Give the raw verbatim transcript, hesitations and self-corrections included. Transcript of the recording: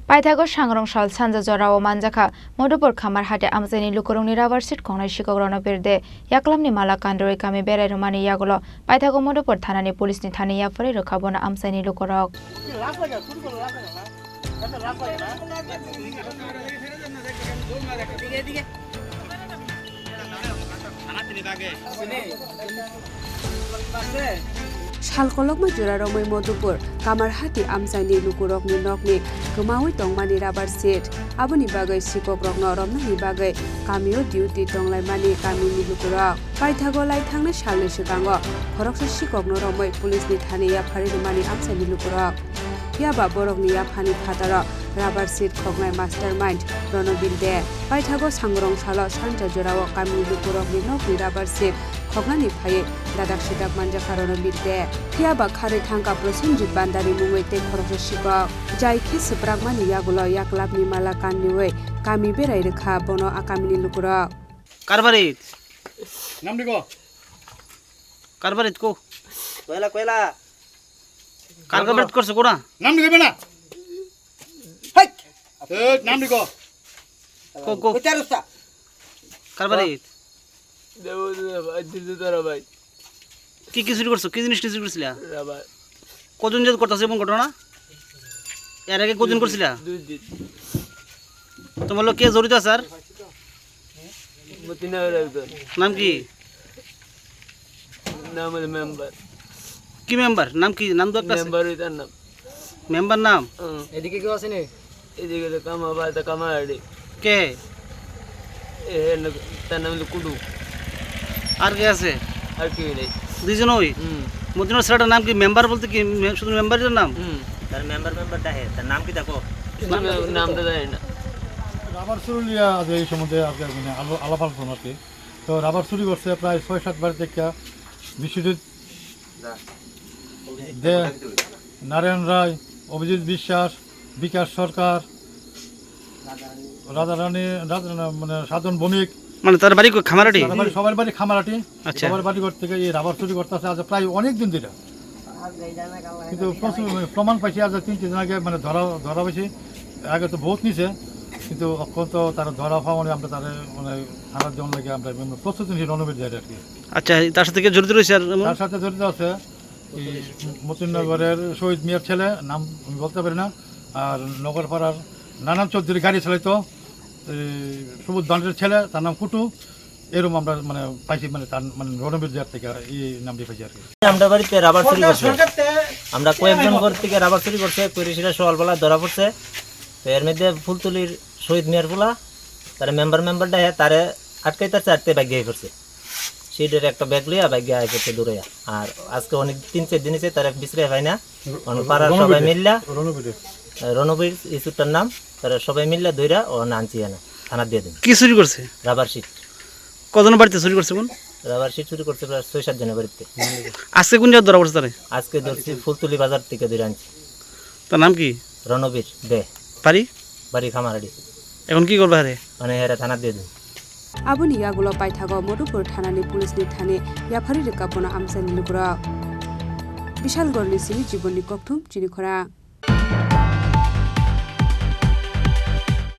Paithago sangrong sal sanja jorao manjakha Madhupur Khamarhati amchaini lukurokni rubber sheet khoknai sikok Ronobir De. Yaklamni mala kanrwi kami berai rwmani yagulo paithago Madhupur thanani police ni thani yapharwi rwkha bono amchaini lukurok. Sal kolokma jora romwi Madhupur Kamarhati amchaini lukurokni nokni kwmaui tongmani rubber sheet. Aboni bagwi sikokrokno romnani bagwi kamio duty tonglaimani kamini lukurok. Paithago lai thangnai salni swkango khoroksa sikokno romwi police ni thani yapharwi rwmani amchaini lukurok. Phiya ba borokni yaphani phataro rubber sheet khoknai mastermind Ronobir De. Paithago sangrong salo sanja jorao kamini lukurokni nokni rubber sheet khoknani phaiwi dadak sidak manjakha Ronobir De. Phiya ba kharwi thangkha Prosenjit Bandari mungwi tei khoroksa sikok. Jai khe swprakmani yagulo yaklapni mala kanriwi kami berai rwkha bono a kamini lukurok. Karbari. Namdi ko? Karbari ko? Koyla, koyla. Karbari korse kora? Namdi ko bena? Hai. Eh, namdi ko? Ko, ko. Koyta rusa. Karbari. দেবো, দেবো, ভাই, দিদি তোরা ভাই। কি কি চুরি করছো? কি জিনিস কি চুরি করছিলা? রাবার। কজন যে করতেছে এমন ঘটনা? এর আগে কজন করছিলা? দুই দিন। তোমার লোক কে জড়িত আছে আর? মতিনগর একজন। নাম কি? নাম হলো মেম্বার। কি মেম্বার? নাম কি? নাম তো একটা আছে। মেম্বার ওই তার নাম। মেম্বার নাম? হুম। এদিকে কেউ আসেনি? এদিকে তো কামা, বাড়িতে কামাহাটি। কে? এ, এ, তার নাম হলো কুটু। আর কে আছে? আর কেউ নেই। দুইজন ওই? হুম। মতিনগর ছেলেটার নাম কি? মেম্বার বলতে কি মে-, শুধু মেম্বারই তার নাম? হুম। তার মেম্বার, মেম্বার ডাহে। তার নাম কি দেখো? কিন্তু নাম, নামটা জানি না। রাবার চুরি লিয়া আজ এই সম্বন্ধে আজকে মানে আলো-, আলাপ আলোচনা আর কি। তো রাবার চুরি করছে প্রায় ছয় সাত বাড়ি থেকে বিশ্বজিৎ দে, নারায়ণ রায়, অভিজিৎ বিশ্বাস, বিকাশ সরকার, রাধারানী, রাধা-, মানে সাধন ভৌমিক। মানে তার বাড়ি কই? খামারাটি? তার বাড়ি, সবার বাড়ি খামারাটি। আচ্ছা। সবার বাড়ি ঘর থেকে এই রাবার চুরি করতেছে আজ প্রায় অনেক দিন ধরে। কিন্তু প্রচুর, মানে, প্রমাণ পাইছি আজ তিন চার দিন আগে, মানে, ধরা, ধরা পাইছি। আগে তো বহুত নিছে, কিন্তু এখন তো তারা ধরা পাওয়া মানে আমরা তারা, মানে, থানার জন্য লাগে আমরা, মানে, প্রস্তুতি নিয়ে রণবীর যাই আর কি। আচ্ছা, তার সাথে কেউ জড়িত রয়েছে আর এমন? তার সাথে জড়িত আছে এই মতিনগরের শহীদ মিয়ার ছেলে, নাম আমি বলতে পারি না, আর নগরপাড়ার নানান চৌধুরী গাড়ি চালাইতো, এই সুবোধ দণ্ডের ছেলে, তার নাম কুটু। এরকম আমরা মানে পাইছি, মানে তার মানে রণবীর যার থেকে এই নামটি পাইছি আর কি। আমরা বাড়িতে রাবার চুরি করছে, আমরা কয়েকজন ঘর থেকে রাবার চুরি করছে, করে সেটা সকালবেলা ধরা পড়ছে। তো এর মধ্যে ফুলতলির শহীদ মিয়ার পোলা, তারা মেম্বার মেম্বার ডাহে তারে আটকাইতে চারটে বাইক গিয়ে করছে। সিটের একটা ব্যাগ লইয়া বাইক গিয়ে আইসে দৌড়াইয়া। আর আজকে অনেক তিন চার দিন হয়েছে তারা বিশ্রে পাই না। মানে পাড়ার সবাই মিল্লা, রণবীর। রণবীর ইসুরটার নাম, তারা সবাই মিল্লা দৌড়া ও আনছি না, থানা দিয়ে দিন। কি চুরি করছে? Rubber sheet. কজনের বাড়িতে চুরি করছে বোন? রাবার শিট চুরি করছে প্রায় ছয় সাত জনের বাড়িতে। আজকে কোন জায়গায় ধরা পড়ছে তারে? আজকে ধরছি ফুলতলি বাজার থেকে ধরে আনছি। তার নাম কি? রণবীর দে। বাড়ি? বাড়ি খামারাডি। এখন কি করবে হারে? মানে হেরা থানা দিয়ে দিন। Aboni yagulo paithago Madhupur thanani police ni thani yapharwi rwkha bono amchaini lukurok. Bishalgarh ni simi Jibon ni kokthum chini khorang.